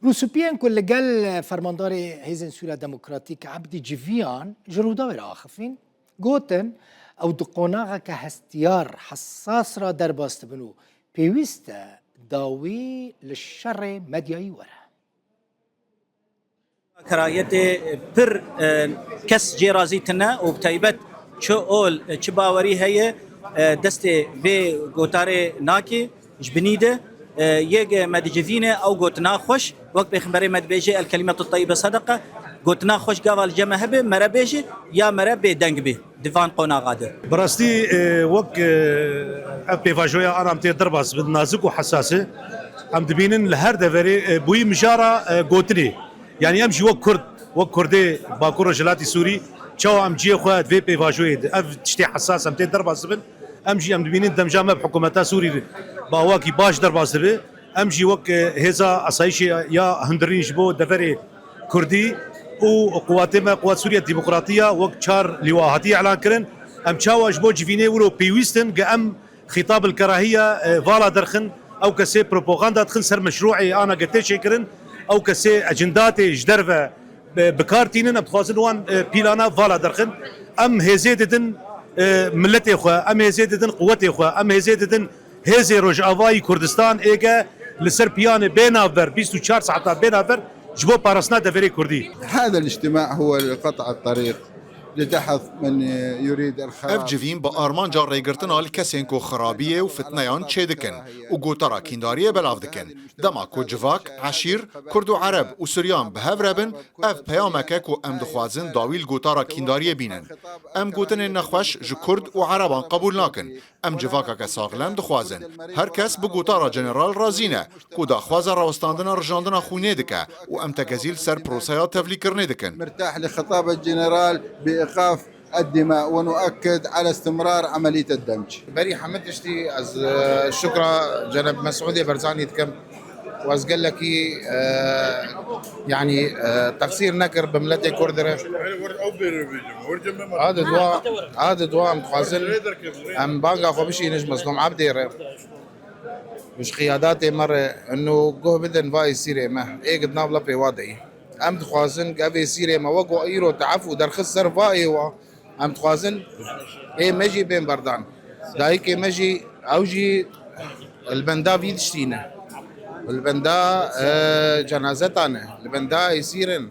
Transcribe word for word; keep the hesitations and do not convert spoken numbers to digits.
Pûsûpiyên ku li gel fermandarê Hêzên Sûriya Demokratîk Ebdî Civiyan ji Rûdawê re axifîn, gotin, ew di qonaxeke hestiyar, hesas re derbas dibin û pêwîst e dawî li şerê medyayî were. Kerayetê pir, e, kes cê razî tine û bi taybet çi ol, e, çi bawerî heye, e, destê vê gotarê nake ji binî de. E, yek me dicivîne ew gotina xweş, wek Pêxemberê me dibêje, "El kelimetu teyyibe sedeqe", gotina xweş gava li cem me hebe, mere bêje ya mere bêdeng bê di van qonaxa de. Bi rastî, e, wek, e, ev pêvajoya ana em tê derbas bin, nazik û hesas e. Em dibînin li her deverê, e, bûyî mijara, e, gotinê. Yanî em jî wek Kurd, wek Kurdê Bakur Rojhilatî Sûrî, çawa em cihê xwe di vê pêvajoyê de, ev tiştê hesas em tê derbas dibin, em jî em dibînin demja me bi hikûmeta Sûrî re bi awakî baş derbas dibe. Em jî wek, e, hêza asayîşê ya hundirîn ji bo deverê Kurdî û quwatê me, Quwat Sûriye Demokratî ya wek çar lîwa hatiye îlan kirin. Em çawa ji bo civînê wilo pêwîst in, ge em xîtab el kerahiye, e, vala derxin, ew kesê propaganda dixin ser meşrûê ana ge tê çêkirin, ew kesê ecindatê ji derve, e, bi kar tînin, em dixwazin wan, e, pîlana vala derxin. Em hêzê didin, e, miletê xwe, em hêzê didin quwetê xwe, em hêzê didin hêzê Rojavayî Kurdistan êge li ser piyanê bê navber, bîst û çar saeta bê navber ji bo parastina deverê Kurdî. هذا الاجتماع هو لقطع الطريق لدحض من يريد الخراب. Ev civîn bi armanca rêgirtina li kesên ku xirabiyê û fitneyan çêdikin û gotara kîndariyê belav dikin. Dema ku civak, eşîr, Kurd û Ereb û Suryan bi hev re bin, ev peyameke ku em dixwazin dawî li gotara kîndariyê bînin. Em gotinên nexweş ji Kurd û Ereban qebûl nakin. Em civakeke saxlem dixwazin. Her kes bi gotara General razî ne, ku daxwaza rawestandina rijandina xwînê dike û em tekezî li ser proseya tevlîkirinê dikin. مرتاح لخطاب الجنرال بإيقاف الدماء ونؤكد على استمرار عملية الدمج. Berî hemî tiştî ez, e, şukra Cenab Mesûdê Berzanî dikim. û ez gelekî, e, yanî, e, texsîr nekir bi miletê Kurd re. A di dua, a di dua em dixwazin em banga xwe bişînin ji Mezlûm Ebdê re. Ji qiyadatê me re ino guh bidin va êsîrê me. Ê gidna bila pêwa deyî. Em dixwazin ev êsîrê me wek wa îro teef û derxist ser va êwa. Em dixwazin ê me jî bên berdan. Dayikê me jî, ew jî li benda vî tiştî ne. Li benda, e, cenazetan e. Li benda êsîr in.